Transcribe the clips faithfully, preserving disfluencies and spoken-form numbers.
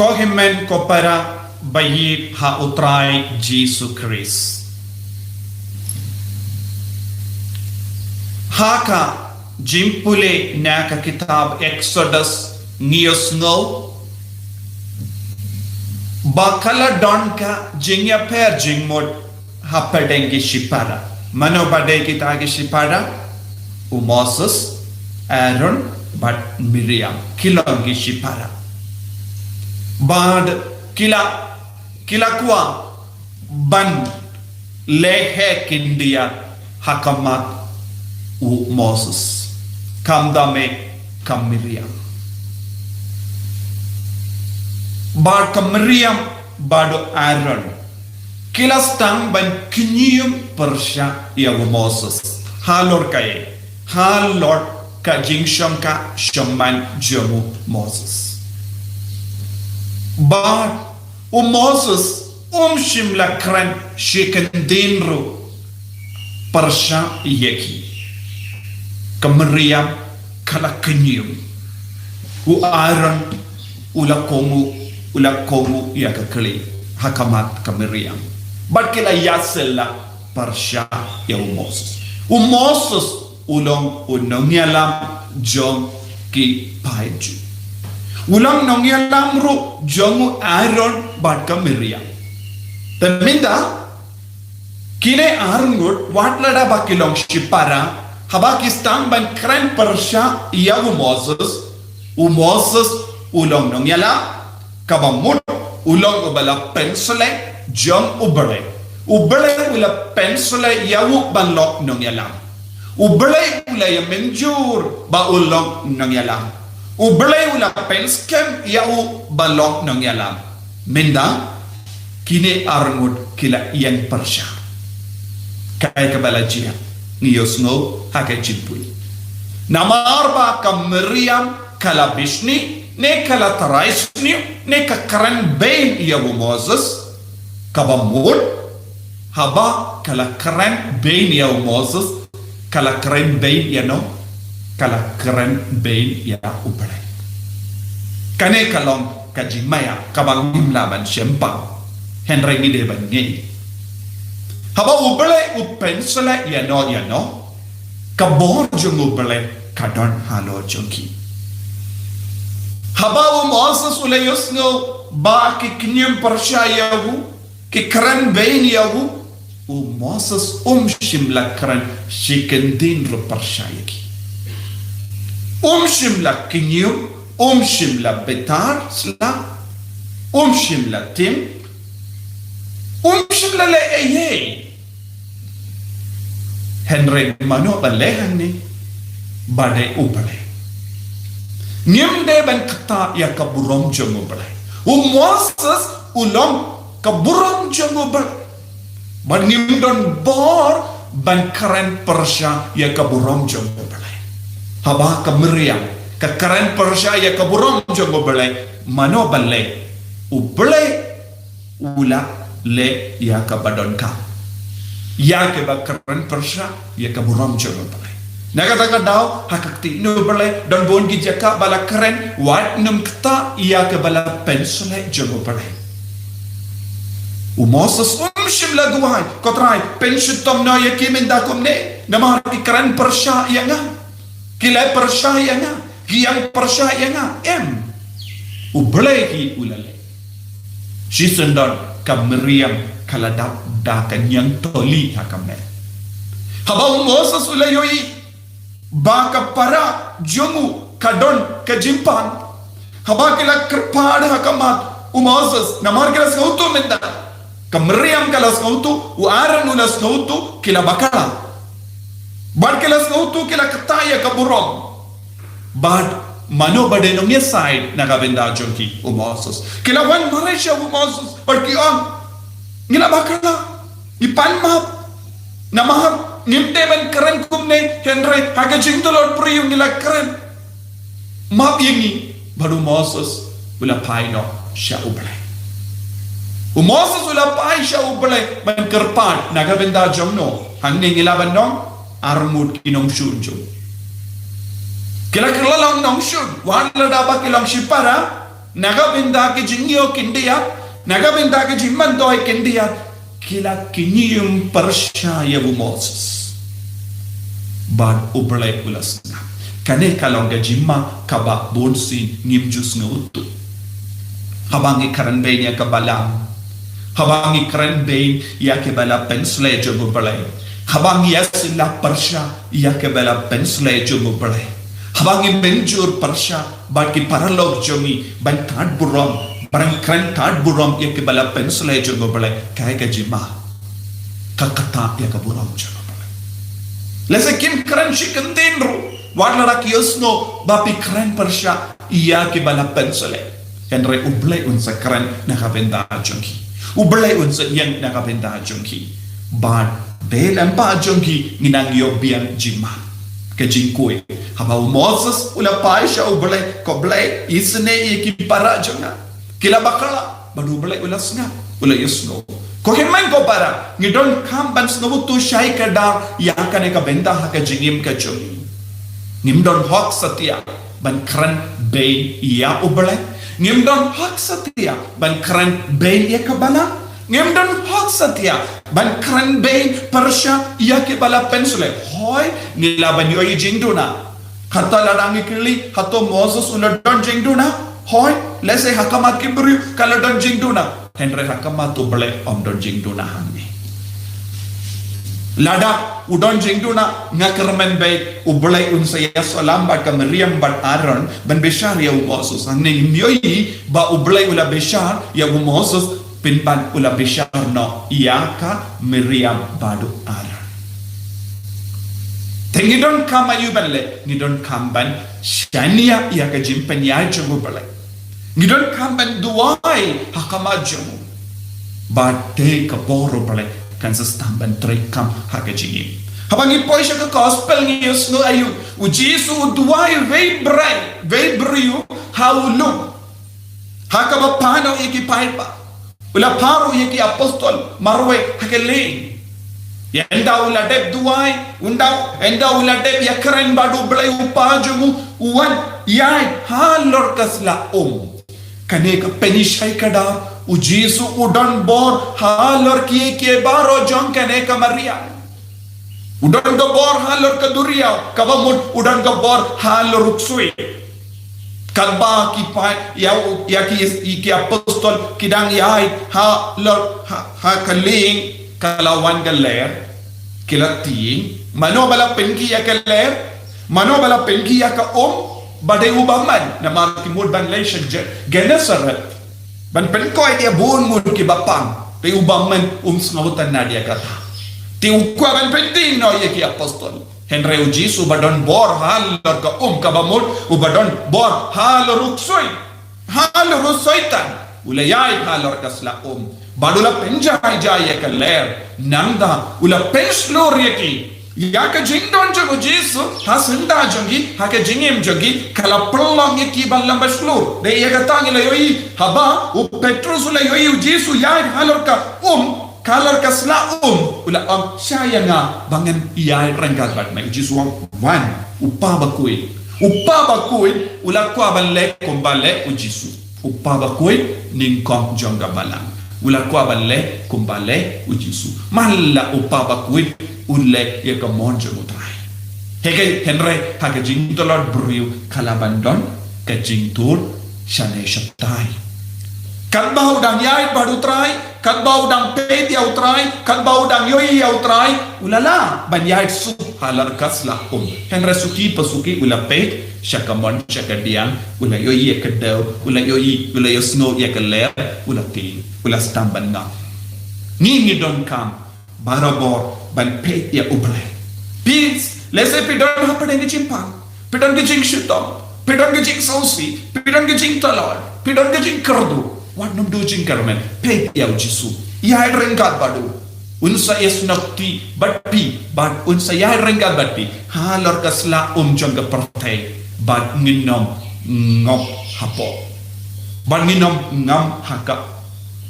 Ko hynmen ko para ba ïeit ha U Trai Jisu Khrist. Ha ka jingpule na ka kitab Exodus ngi ïohsngew ba ka la don ka jingïapher jingmut hapdeng ki shipara. Mano ba dei kita ki shipara? U Moses, Aaron, bad Miriam. Ki long ki shipara. Bad ki la, ki la kwah ban leh heh khyndiat ha khmat u Moses. Khamtam eh ka Miriam. Bad ka Miriam bad u Aaron ki la sdang ban kñium pyrshah ïa u Moses. Halor kaei? Halor ka jingshongkha shongman jong u Moses. Bad u Moses um shym la kren shi kyndit ruh pyrshah ïa ki. Ka Miriam ka la kñium. U Aaron u la kohnguh, u la kohnguh ïa ka kli ha khmat ka Miriam. Bad ki la ïasylla pyrshah ïa u Moses. U Moses u long u nongïalam jong ki paid Jiw. U long nongïalam ruh jong u Aaron bad ka Miriam. Te mynta kine arngut, wat lada ba ki long shipara, haba ki sdang ban kren pyrshah ïa u Moses, u Moses u long nongïalam, kaba mut u long uba la pynshlei jong U Blei. U Blei u la pynshlei ïa u ban long nongïalam. U Blei u la ïa mynjur ba u long nongïalam. U Blei u la pynskhem ïa u ba long nongïalam. Mynta kine arngut ki la ïeng pyrshah. Kaei kaba la jia? Ngi ïohsngew ha ka jingpule. Namar ba ka Miriam ka la bishni, ne ka la trai sniew, ne ka kren beiñ ïa u Moses, kaba mut haba ka la kren beiñ ïa u Moses, ka la kren beiñ ïa no? Ka la kren beiñ ïa U Blei. Kane ka long ka jingmaïa kaba ngim lah ban shemphang. Hynrei ngi dei ban ngeit. Haba U Blei u pynshlei ïa no ïa no, ka bor jong U Blei ka don halor jong ki. Haba u Moses u la ïohsngew ba ki kñium pyrshah ïa u, ki kren beiñ ïa u, u Moses um shym la kren shi kyndit ruh pyrshah ïa ki. Um shym la kñium, um shym la bitar sla, um shym la tim, um shym la leh ei ei. Hynrei mano ba leh hangne? Ba dei U Blei. Ngim dei ban ktah ïa ka burom jong U Blei. U Moses u long ka burom jong U Blei. Bad ngim don bor ban kren pyrshah ïa ka burom jong U Blei. Haba ka Miriam ka kren pyrshah ïa ka burom jong U Blei, mano ba leh? U Blei u la leh ïa kaba donkam ïa kiba kren pyrshah ïa ka burom jong U Blei. Na kata ka daw, ha ka ktien U Blei don bun ki jaka ba la kren, wat nym ktah ïa kiba la pynshlei jong U Blei. U Moses um shym la duwai, ko Trai, pynshitom noh ïa ki mynta kumne, namar ki kren pyrshah ïa nga, ki leh pyrshah ïa nga, ki ïeng pyrshah ïa nga. Em. U Blei hi u la leh. Shisyndon ka Miriam ka la dap da ka ñiangtylli ha ka met. Haba u Moses u la ïohi ba ka para jong u ka don ka jingpang, haba ki la kyrpad ha khmat u Moses, namar ki la sngewthuh mynta. Ka Miriam ka la sngewthuh, u Aaron u la sngewthuh, ki la bakla. Bad ki la sngewthuh, ki la ktah ïa ka burom. Bad mano ba dei nongïasaid na ka bynta jong ki? U Moses. Ki la wan mareh sha u Moses bad ki ong, ngi la bakla, ngi pan map. Namar ngim dei ban kren kumne, hynrei ha ka jingtlot briew ngi la kren. Map ïa ngi. Bad u Moses u la phai noh sha U Blei. U Moses u la phai sha U Blei ban kyrpad na ka bynta jong no? Hangne ngi lah ban ong, arngut ki nongshun jong u. Ki la kylla long nongshun, wat lada ba ki long shipara, Na ka bynta ki jingïoh khyndiat, na ka bynta ki jingmyntoi khyndiat, ki la kynïaid pyrshah ïa u Moses. Bad U Blei u la sngap. Kane ka long ka jingma kaba bun sien ngim ju sngewthuh. Haba ngi kren beiñ ïa ka balang, haba ngi kren beiñ ïa ki ba la pynshlur jong U Blei, haba ngi ïasyllok pyrshah ïa ki ba la pynshlur jong U Blei, haba ngi mynjur pyrshah bad ki paralok jong ngi ban tad burom, ban kren tad burom ïa ki ba la pynshlur jong U Blei, kaei ka jingma? Ka ktah ïa ka burom jong U Blei. Lehse kim kren shi kyntien ruh, wat la ki ïohsngew ba phi kren pyrshah ïa ki ba la pynshlur. Hynrei U Blei un sa kren na ka bynta jong ki. U Blei un sa ïeng na ka bynta jong ki. Bad dei lem bad jong ki ngi nang ïoh biang jingma. Ka jingkhuid. Haba u Moses u la phai sha U Blei, ko Blei, isynei ïa ki para jong nga. Ki la bakla, bad U Blei u la sngap, u la ïohsngew. Ko hynmen ko para, ngi donkam ban sngewthuh shai kdar ïa kane ka bynta ha ka jingim ka jong ngi. Ngim don hok satia ban kren beiñ ïa U Blei. Ngim don hok satia ban kren beiñ ïa ka balang. Ngim don hok satia ban kren beiñ pyrshah ïa ki ba la pynshlur. Hooid, ngi lah ban ïoh jingduna. Kata lada ngi kylli, hato Moses u la don jingduna? Hooid, lehse ha khmat ki briew ka la don jingduna. Hynrei ha khmat U Blei ym don jingduna hangne. Lada u don jingduna, nga kyrmen beit U Blei un sa ïasyllok bad ka Miriam bad Aaron ban bishar ïa u Moses. Hangne ngim ïohi ba U Blei u la bishar ïa u Moses, pynban u la bishar noh ïa ka Miriam bad u Aaron. Te ngi donkam aiu ban leh, ngi donkam ban shaniah ïa ka jingpynïaid jong U Blei. Ngi donkam ban duwai ha khmat jong u. Bad te ka bor U Blei kan sa sdang ban treikam ha ka jingim. Haba ngi poi sha ka gospel ngi ïohsngew aiu, u Jisu u duwai wei briew, wei briew ha u lum. Ha kaba phah noh ïa ki paidbah. U la phah ruh ïa ki apostol marwei ha ka lieng. Ynda u la dep duwai, ynda, ynda u la dep ïakren bad U Blei u Kpa jong u, u wan ïaid halor ka sla um. Kane ka pynshai kdar, u Jisu u don bor halor kiei kiei baroh jong kane ka Miriam. U don ka bor halor ka duriaw, kaba mut u don ka bor halor u ksuid. Katba ki pa, ïa u, ïa ki, ïa ki apostol ki dang ïaid halor, ha, ha ka lieng, ka la wan ka lyer, ki la tieng. Mano ba la pynkhih ïa ka lyer? Mano ba la pynkhih ïa ka um? Ba dei u bymman. Namar ki mut ban leit sha Ge-, Gennesaret ban pynkoit ïa bun ngut kiba pang. Te u bymman um sngewtynnad ïa kata. Te u kwah ban pyntieng noh ïa ki apostol. Hynrei u Jisu ba don bor halor ka um, kaba mut u ba don bor halor u ksuid, halor u soitan, u la ïaid halor ka sla um. Bad u la pynjai jai ïa ka lyer, nangta u la pynshlur ïa ki. Ïa ka jingdon jong u Jisu ha syndah jong ki, ha ka jingim jong ki, ka la pynlong ïa ki ban lamba shlur. Dei ïa kata ngi la ïohi, haba u Petrus u la ïohi u Jisu ïaid halor ka um, halor ka sla um, u la ong, shah ïa nga ba ngan ïaid ryngkat bad me. U Jisu u ong, wan. U kpa bakhuid, u kpa bakhuid u la kwah ban leh kumba leh u Jisu. U kpa bakhuid nyngkong jong ka balang, u la kwah ban leh kumba leh u Jisu. Man la u kpa bakhuid u leh ïa ka mon jong u Trai. Hynrei ha ka jingtlot briew ka la ban don ka jingtur shane shatai. Katba u dang ïaid bad u Trai, katba u dang peit ïa u Trai, katba u dang ïohi ïa u Trai, u la lah ban ïaid suk halor ka sla um. Hynrei suki pa suki u la peit sha ka mon sha ka diang, u la ïohi ïa ka dew, u la ïohi, u la ïohsngew ïa ka lyer, u la tieng, u la sdang ban ngam. Ngi, ngi donkam barabor ban peit ïa u Blei. Phi, lehse phi don hapdeng ka jingpang, phi don ka jingshitom, phi don ka jingsngewsih, phi don ka jingtlot, phi don ka jingkyrduh. Wat nym duh jingkyrmen, peit ïa u Jisu. Ïaid ryngkat bad u. Un sa ïasnoh kti bad phi, bad un sa ïaid ryngkat bad phi halor ka sla um jong ka pyrthei, bad ngin ym ngop hapoh, bad ngin ym ngam ha ka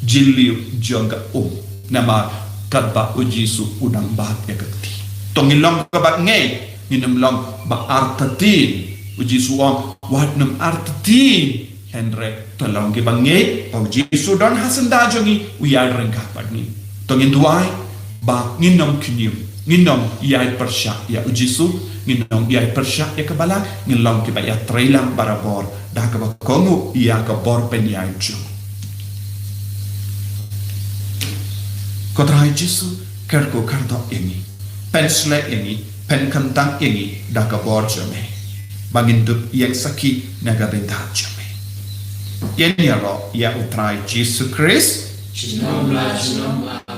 jylliew jong ka um. Namar katba u Jisu u dang bat ïa ka kti. To ngin long kaba ngeit, ngin ym long ba artatien. U Jisu u ong, wat nym artatien. Hynrei to long kiba ngeit ba u Jisu don ha syndah jong ngi, u ïai ryngkat bad ngi. To ngin duwai ba ngin ym khñium, ngin ym ïai pyrshah ïa u Jisu, ngin ym ïai pyrshah ïa ka balang, ngin long kiba ïatreilang barabor da kaba kohnguh ïa ka bor pynïaid jong u. Ko Trai Jisu, kyrkhu kyrdoh ïa ngi, pynshlei ïa ngi, pynkyntang ïa ngi da ka bor jong me, ba ngin dup ïeng sakhi na ka bynta jong me. Ïa ngi ïaroh ïa u Trai Jisu Khrist. Junom la, junom la.